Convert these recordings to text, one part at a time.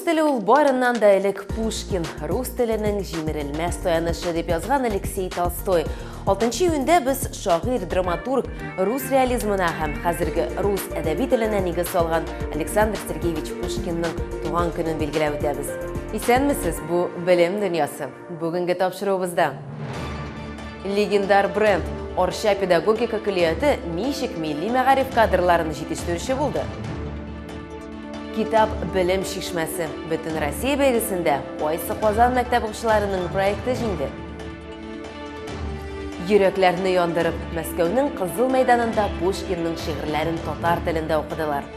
теле ул барыннан да элек Пушкин, рус теленең җимерелмәс таянычы дип язган Алексей Толстой. 6 июньдә без шагыйрь, драматург, рус реализмына һәм хәзерге рус әдәби теленә нигез салган Александр Сергеевич Пушкинның туган көнен билгеләп үтәбез. Исәнмесез, бу Белем дөньясы. Бүгенге тапшыруыбызда легендар бренд Арча педагогика көллияте ничек милли мәгариф кадрларын җитештерүче булды? Китап белем чишмәсе Бөтен Россия бәйгесендә кайсы Казан мәктәп укучыларының проекты җиңде? Йөрәкләрне яндырып, Мәскәүнең Кызыл мәйданында Пушкинның шигырьләрен татар телендә укыдылар.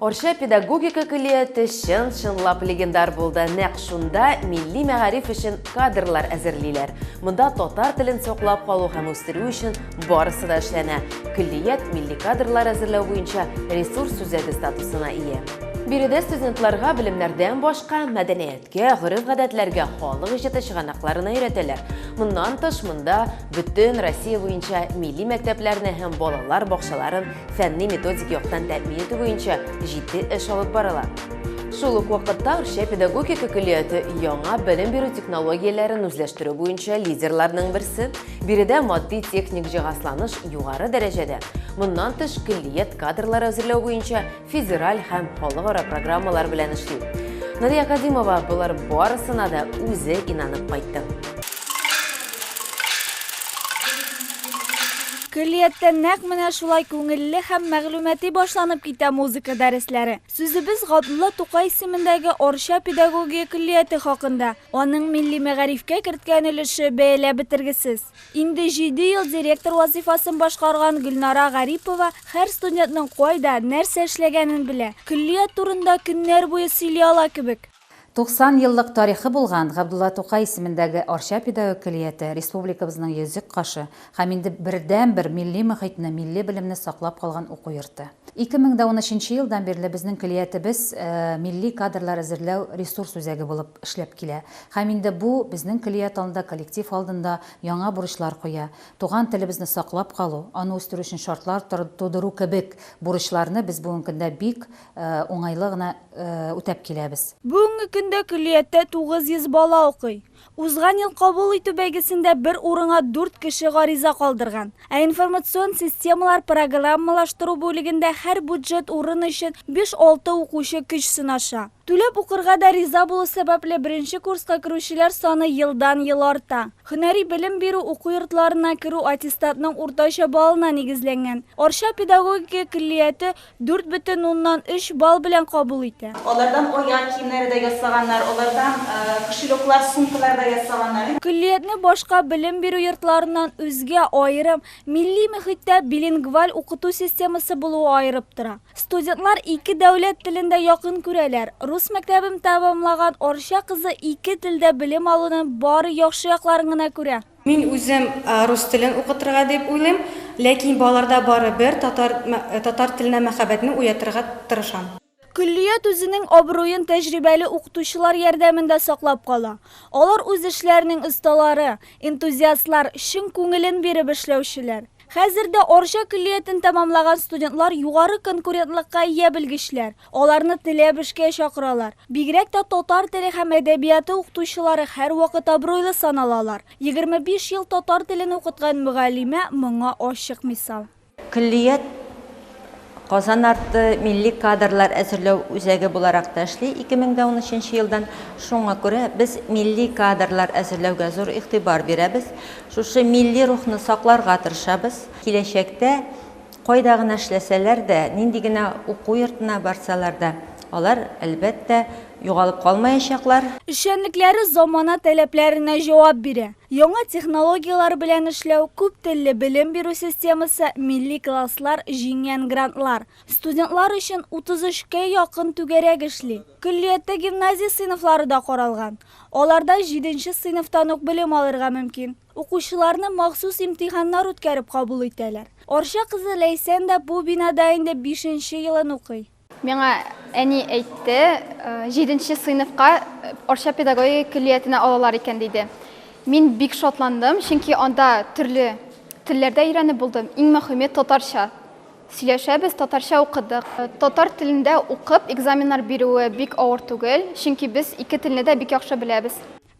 Арча педагогика көллияте чын-чынлап легендар булды. Нәкъ шунда милли мәгариф өчен кадрлар әзерлиләр. Монда татар телен саклап калу һәм үстерү өчен барысы да эшләнә. Көллият милли кадрлар әзерләү буенча ресурс үзәге статусына ия. Биредә студентларга белемнәрдән башка мәдәнияткә, гореф-гадәтләргә, халык иҗаты чыганакларына өйрәтәләр. Моннан тыш, монда бөтен Россия буенча милли мәктәпләрне һәм балалар бакчаларын фәнни-методик яктан тәэмин итү буенча җитди эш алып барыла. Шул ук вакытта Арча педагогика көллияте яңа белем бирү технологияләрен үзләштерү буенча лидерларның берсе. Биредә матди-техник җиһазланыш югары дәрәҗәдә. Моннан тыш, көллият кадрлар әзерләү буенча федераль һәм халыкара программалар белән эшли. Нурия Кадимова болар барысына да үзе инанып кайтты. Көллияттә нәкъ менә шулай күңелле һәм мәгълүмати башланып китә музыка дәресләре. Сүзебез Габдулла Тукай исемендәге Арча педагогия көллияте хакында. Аның милли мәгарифкә керткән өлеше бәяләп бетергесез. Инде җиде ел директор вазыйфасын башкарган Гөлнара Гарипова һәр студентның кайда, нәрсә эшләгәнен белә, көллият турында көннәр буе сөйли ала кебек. 90 еллык тарихы булган Габдулла Тукай исемендәге Арча педагогик көллияте республикабызның йөзек кашы һәм инде бердәнбер милли мохитне, милли белемне саклап калган уку йорты. 2013 нче елдан бирле безнең көллиятебез милли кадрлар әзерләү ресурс үзәге булып эшләп килә. Һәм инде бу безнең көллият алдында, коллектив алдында яңа бурычлар куя. Туган телебезне саклап калу, аны үстерү өчен шартлар тудыру кебек бурычларны без бүгенге көндә бик уңайлы гына үтәп киләбез. Бүгенге көндә көллияттә 900 бала укый. Узган ел кабул итү бәйгесендә бер урынга дүрт кеше гариза калдырган. Ә информацион системалар программалаштыру бүлегендә һәр бюджет урын өчен биш-алты укучы көч сынаша. Түләп укырга да риза булу сәбәпле, беренче курска керүчеләр саны елдан-ел арта. Һөнәри белем бирү уку йортларына керү аттестатның уртача баллына нигезләнгән. Арча педагогика көллияте 4,3 балл белән кабул итә. Алардан аяк киемнәре дә ясаганнар, алардан кошелеклар, сумкалар да ясаганнар. Көллиятне башка белем бирү йортларыннан үзгә, аерым, милли мөхиттә билингваль укыту системасы булуы аерып тора. Студентлар ике дәүләт телен дә якын күрәләр. Рус мәктәбен тәмамлаган Арча кызы ике телдә белем алуның бары яхшы якларын гына күрә. Мин үзем рус телен укытырга дип уйлыйм, ләкин балаларда барыбер татар татар теленә мәхәббәтне уятырга тырышам. Көллият үзенең абруен тәҗрибәле укытучылар ярдәмендә саклап кала. Алар үз эшләренең осталары, энтузиастлар, чын күңелен биреп эшләүчеләр. Хәзер дә Арча көллиятен тәмамлаган студентлар югары конкурентлыкка ия белгечләр. Аларны теләп эшкә чакыралар. Бигрәк тә татар теле һәм әдәбияты укытучылары һәрвакыт абруйлы саналалар. 25 ел татар телен укыткан мөгаллимә моңа ачык мисал. Көллият Казан арты милли кадрлар әзерләү үзәге буларак та эшли 2013 елдан. Шуңа күрә без милли кадрлар әзерләүгә зур игътибар бирәбез. Шушы милли рухны сакларга тырышабыз. Киләчәктә кайда гына эшләсәләр дә, нинди генә уку йортына барсалар да, алар, әлбәттә, югалып калмаячаклар. Эшчәнлекләре замана таләпләренә җавап бирә. Яңа технологияләр белән эшләү, күп телле белем бирү системасы, милли класслар, җиңгән грантлар. Студентлар өчен 33 кә якын түгәрәк эшли. Көллияттә гимназия сыйныфлары да каралган. Аларда җиденче сыйныфтан ук белем алырга мөмкин. Укучыларны махсус имтиханнар үткәреп кабул итәләр. Арча кызы Ләйсән дә бу бинада инде бишенче елын укый. Миңа әни әйтте, җиденче сыйныфка Арча педагогика көллиятенә алалар икән, диде. Мин бик шатландым, чөнки анда төрле телләрдә өйрәнеп булдым. Иң мөһиме татарча. Сөйләшәбез, татарча укыдык. Татар телендә укып экзаменнар бирүе бик авыр түгел, чөнки без ике телне дә бик яхшы беләбез.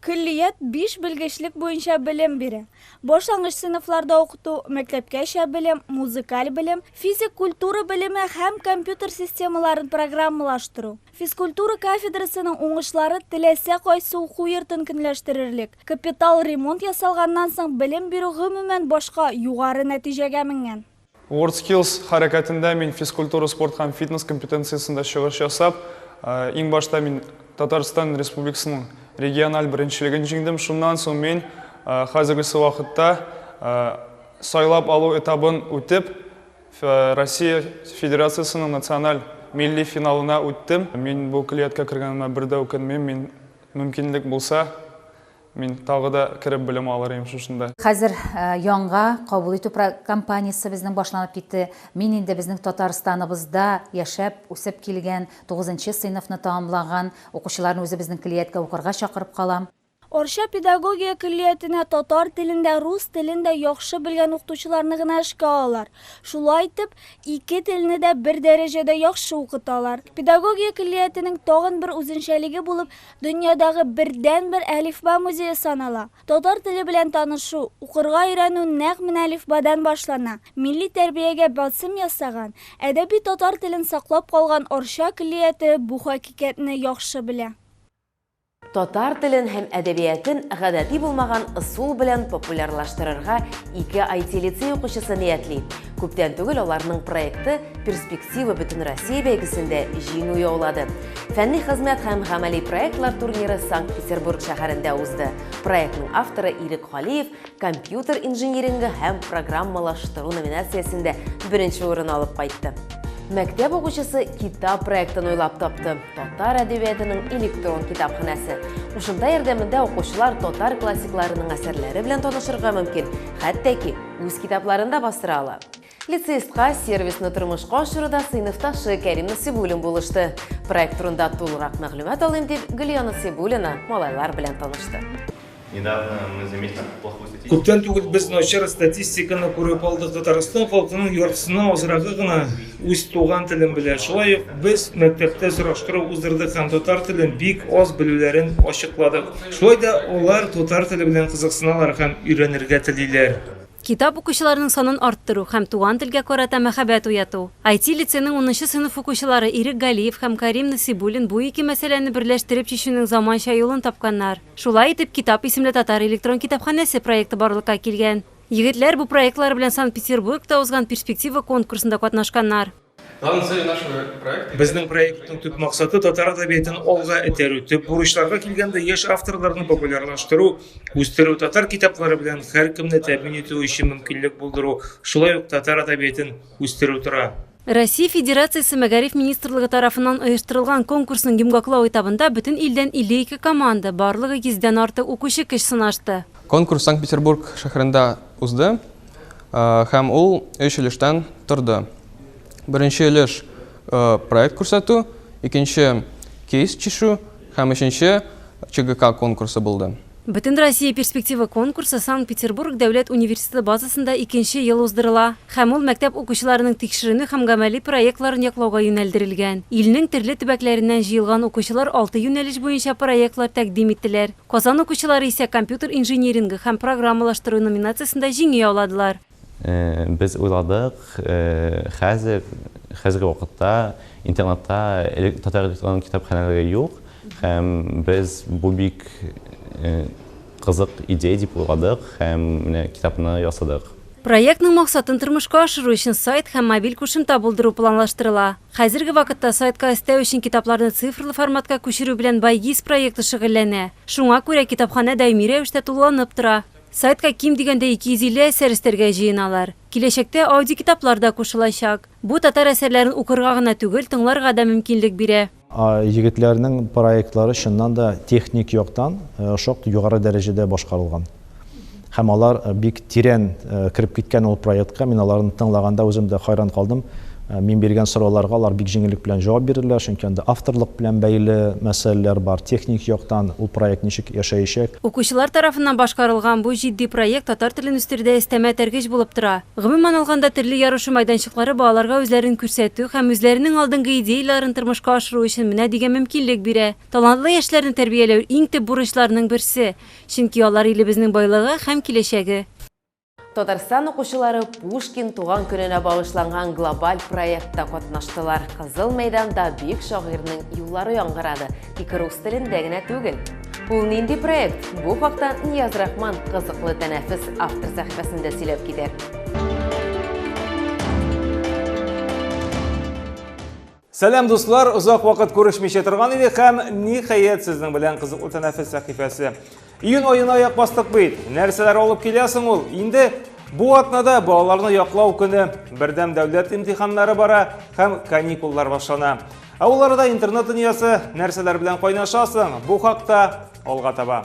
Көллият биш белгечлек буенча белем бирә. Башлангыч сыйныфларда укыту, мәктәпкәчә белем, музыкаль белем, физик культура белеме һәм компьютер системаларын программалаштыру. Физкультура кафедрасының уңышлары теләсә кайсы уку йортын көнләштерерлек. Капитал ремонт ясалганнан соң белем бирү гомумән башка югары нәтиҗәгә менгән. WorldSkills хәрәкәтендә мин физкультура, спорт һәм фитнес компетенциясендә чыгыш ясап, иң башта мин Татарстан Республикасының региональ беренчелеген җиңдем. Шуннан соң мин хәзергесе вакытта сайлап алу этабын үтеп, Россия Федерациясенең националь милли финалына үттем. Мин бу көллияткә кергәнемә бер дә үкенмим. Мин мөмкинлек булса, Мин тагы да кереп белем алыр идем шушында. Хәзер яңа кабул итү кампаниясе безнең башланып китте. Мин инде безнең Татарстаныбызда яшәп, үсеп килгән, тугызынчы сыйныфны тәмамлаган укучыларны үзебезнең көллияткә укырга чакырып калам. Арча педагогия көллиятенә татар телен дә, рус телен дә яхшы белгән укытучыларны гына эшкә алалар. Шулай итеп, ике телне дә бер дәрәҗәдә яхшы укыталар. Педагогия көллиятенең тагын бер үзенчәлеге булып Дөньядагы бердәнбер Әлифба музее санала. Татар теле белән танышу, укырга өйрәнү нәкъ менә Әлифбадан башлана. Милли тәрбиягә басым ясаган, әдәби татар телен саклап калган Арча көллияте бу хакыйкатьне яхшы белә. Татар телен һәм әдәбиятен гадәти булмаган ысул белән популярлаштырырга ике IT-лицей укучысы ниятли. Күптән түгел аларның проекты Перспектива Бөтенроссия бәйгесендә җиңү яулады. Фәнни хезмәт һәм гамәли проектлар турниры Санкт-Петербург шәһәрендә узды. Проектның авторы Ирек Халиев компьютер инжинирингы һәм программалаштыру номинациясендә беренче урын алып кайтты. Мәктәп укучысы китап проектын уйлап тапты. Татар әдәбиятының электрон китапханәсе. Кушымта ярдәмендә укучылар татар классикларының әсәрләре белән танышырга мөмкин, хәтта ки үз китапларын да бастыра ала. Лицеистка сервисны тормышка ашыруда сыйныфташы Кәрим Насыйбуллин булышты. Проект турында тулырак мәгълүмат алыйм дип, Гөлия Насыйбуллина малайлар белән танышты. Күптән түгел без начар статистиканы күреп алдык. Татарстан халкының яртысыннан азрагы гына үз туган телен белә. Шулай ук без мәктәптә сораштыру уздырдык һәм татар телен бик аз белүләрен ачыкладык. Шулай да алар татар теле белән кызыксыналар һәм өйрәнергә телиләр. Китап укучыларның санын арттыру һәм туган телгә карата мәхәббәт уяту. IT-лицейның унынчы сыйныф укучылары Ирек Галиев һәм Карим Насыйбуллин бу ике мәсьәләне берләштереп чишүнең заманча юлын тапканнар. Шулай итеп, Китап исемле татар электрон китапханәсе проекты барлыкка килгән. Егетләр бу проектлары белән Санкт-Петербургта узган Перспектива конкурсында катнашканнар. Безнең проектның төп максаты татар әдәбиятын алга этәрү, төп бурычларга килгәндә яшь авторларны популярлаштыру, үстерү, татар китаплары белән һәркемне тәэмин итү өчен мөмкинлек булдыру, шулай ук татар әдәбиятын үстерү тора. Россия Федерациясе Мәгариф министрлыгы тарафыннан оештырылган конкурсның йомгаклау этабында бөтен илдән 52 команда, барлыгы йөздән артык укучы көч сынашты. Конкурс Санкт-Петербург шәһәрендә узды. Һәм ул өч өлештән торды. Беренче өлеш проект күрсәтү, икенче кейс чишү һәм өченче ЧГК конкурсы булды. Бөтенроссия перспектива конкурсы Санкт-Петербург дәүләт университеты базасында икенче ел уздырыла һәм ул мәктәп укучыларының тикшеренү һәм гамәли проектларын яклауга юнәлдерелгән. Илнең төрле төбәкләреннән җыелган укучылар алты юнәлеш буенча проектлар тәкъдим иттеләр. Казан укучылары исә Компьютер инжинирингы һәм программалаштыру номинациясендә җиңү яуладылар. Без уйладык, хәзер, хәзерге вакытта интернетта татар электрон китапханәләре юк, һәм без бу бик кызык идея дип уйладык һәм менә китапны ясадык. Проектның максатын тормышка ашыру өчен сайт һәм мобиль кушымта булдыру планлаштырыла. Хәзерге вакытта сайтка өстәү өчен китапларны цифрлы форматка күчерү белән Байгиз проекты шөгыльләнә. Шуңа күрә китапханә даими рәвештә тулыланып тора. Сайтка ким дигәндә 250 әсәр өстәргә җыеналар. Киләчәктә аудиокитаплар да кушылачак. Бу татар әсәрләрен укырга гына түгел, тыңларга да мөмкинлек бирә. Егетләрнең проектлары чыннан да техник яктан шактый югары дәрәҗәдә башкарылган. Һәм алар бик тирән кереп киткән ул проектка. Мин аларны тыңлаганда үзем дә хайран калдым. Мин биргән сорауларга алар бик җиңеллек белән җавап бирделәр, чөнки анда авторлык белән бәйле мәсьәләләр бар, техник яктан ул проект ничек яшәячәк. Укучылар тарафыннан башкарылган бу җитди проект татар телен үстерүдә өстәмә этәргеч булып тора. Гомумән алганда, төрле ярышу майданчыклары балаларга үзләрен күрсәтү һәм үзләренең алдынгы идеяләрен тормышка ашыру өчен менә дигән мөмкинлек бирә. Талантлы яшьләрне тәрбияләү иң төп бурычларның берсе, чөнки алар илебезнең байлыгы һәм киләчәге. Татарстан укучылары Пушкин туган көненә багышланган глобаль проектта катнаштылар. Кызыл мәйданда бөек шагыйрьнең юллары яңгырады, тик рус телендә генә түгел. Ул нинди проект? Бу хакта Нияз Рахман кызыклы тәнәфес автор сәхифәсендә сөйләп китәр. Сәлам, дуслар! Озак вакыт күрешмичә торган идек һәм ниһаять сезнең белән кызыклы тәнәфес сәхифәсе. Июнь аена аяк бастык бит. Нәрсәләр алып киләсең ул? Инде бу атнада балаларны яклау көне, бердәм дәүләт имтиханнары бара һәм каникуллар башлана. Ә ул арада интернет дөньясы нәрсәләр белән кайнашасың? Бу хакта алга таба.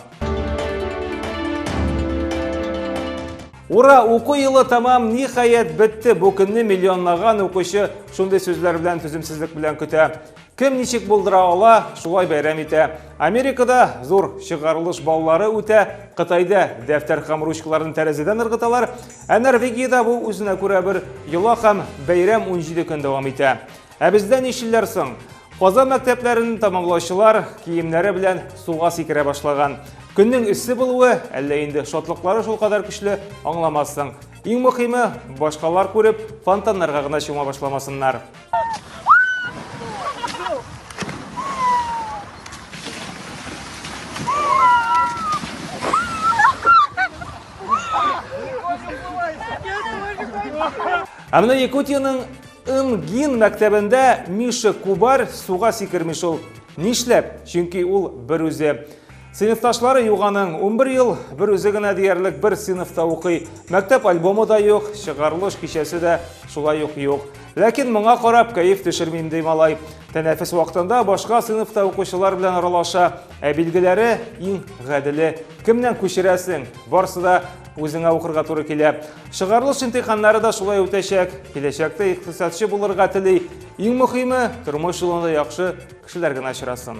Ура, уку елы тәмам, ниһаять бетте. Бу көнне миллионлаган укучы шундый сүзләр белән түземсезлек белән көтә. Кем ничек булдыра ала, шулай бәйрәм итә. Америкада зур чыгарылыш баллары үтә, Кытайда дәфтәр һәм ручкаларын тәрәзәдән ыргыталар, ә Норвегиядә бу үзенә күрә бер йола һәм бәйрәм 17 көн дәвам итә. Ә бездә нишеләр соң? Казан мәктәпләрен тәмамлаучылар киемнәре белән суга сикерә башлаган. Көннең эссе булуы, әллә инде шатлыклары шулкадәр көчле, аңламассың. Иң мөхиме, башкалар күреп, фонтаннарга гына чума башламасыннар. Ә менә Якутиянең Ынгин мәктәбендә Миша Кубарь суга сикерми шул. Нишләп? Чөнки ул бер үзе. Сыйныфташлары юк аның. 11 ел бер үзе генә диярлек бер сыйныфта укый. Мәктәп альбомы да юк, чыгарылыш кичәсе дә шулай ук юк. Ләкин моңа карап кәеф төшермим, ди малай. Тәнәфес вакытында башка сыйныфта укучылар белән аралаша. Ә билгеләре иң гаделе. Кемнән күчерәсең? Барсы да үзеңә укырга туры килә. Чыгарылыш имтиханнары да шулай үтәчәк. Киләчәктә икътисадчы булырга тели. Иң мөхиме, тормыш юлында яхшы кешеләр генә очрасын.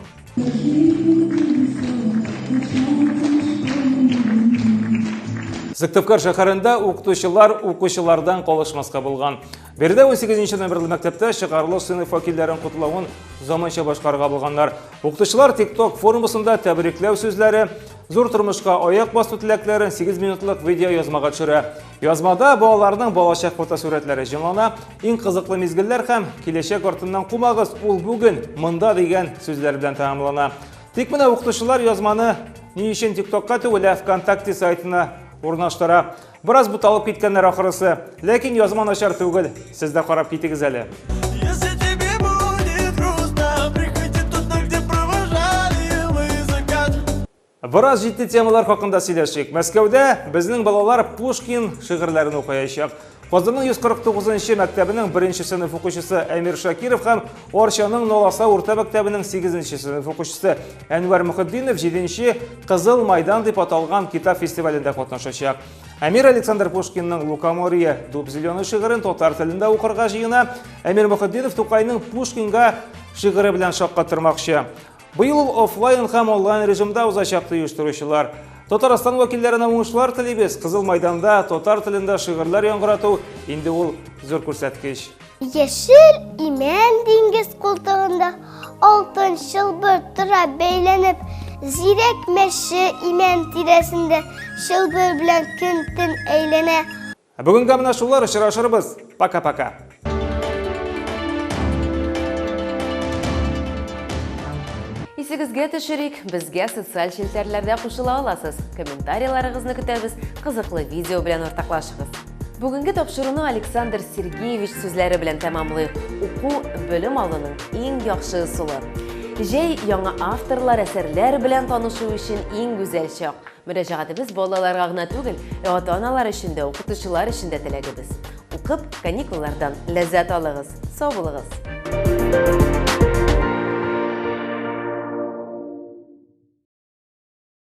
Сыктывкар шәһәрендә укытучылар укучылардан калышмаска булган. Биредә 18 номерлы мәктәптә чыгарылыш сыйныф вәкилләрен котлавын заманча башкарырга булганнар. Укытучылар TikTok формасында тәбрикләү сүзләре, зур тормышка аяк басу теләкләрен 8 минутлык видео язмага төшерә. Язмада балаларның балачак фотосурәтләре җанлана, иң кызыклы мизгелләр һәм киләчәк артыннан кумагыз, ул бүген монда дигән сүзләр белән тәмамлана. Тик менә укытучылар язманы ни өчен TikTokка түгел, ә ВКонтакте сайтына урнаштыра. Бераз буталып киткәннәр ахрысы. Ләкин язма начар түгел. Сез дә карап китегез әле. Бераз җитди темалар хакында сөйләшик. Мәскәүдә безнең балалар Пушкин шигырьләрен укыячак. Казанның 149 мәктәбенең беренче сыйныф укучысы Әмир Шакиров һәм Арчаның Наласа урта мәктәбенең 8 сыйныф укучысы Әнвәр Мөхетдинов 7 Кызыл Майдан дип аталган китап фестивалендә катнашачак. Әмир Александр Пушкинның Лукоморье дуб зеленый шигырен татар телендә укырга җыена. Әмир Мөхетдинов Тукайның Пушкинга шигыре белән шаккатырмакчы. Быел ул офлайн һәм онлайн режимда узачак ди оештыручылар. Татарстан вәкилләренә уңышлар телибез. Кызыл майданда татар телендә шигырьләр яңгырату инде ул зур күрсәткеч. Яшел имән диңгез култыгында алтын чылбыр тора бәйләнеп, зирәк мәче имән тирәсендә чылбыр белән көн-төн әйләнә. Ә бүгенгә менә шулар, очрашырбыз. Пока-пока. Исегезгә төшерик, безгә социаль челтәрләрдә кушыла аласыз. Комментарийларыгызны көтәбез, кызыклы видео белән уртаклашыгыз. Бүгенге тапшыруны Александр Сергеевич сүзләре белән тәмамлыйк. Уку белем алуның иң яхшы ысулы. Җәй яңа авторлар, әсәрләр белән танышу өчен иң гүзәл чак. Мөрәҗәгатебез балаларга гына түгел, ә ата-аналар өчен дә, укытучылар өчен дә теләгебез. Укып, каникуллардан ләззәт алыгыз. Сау булыгыз!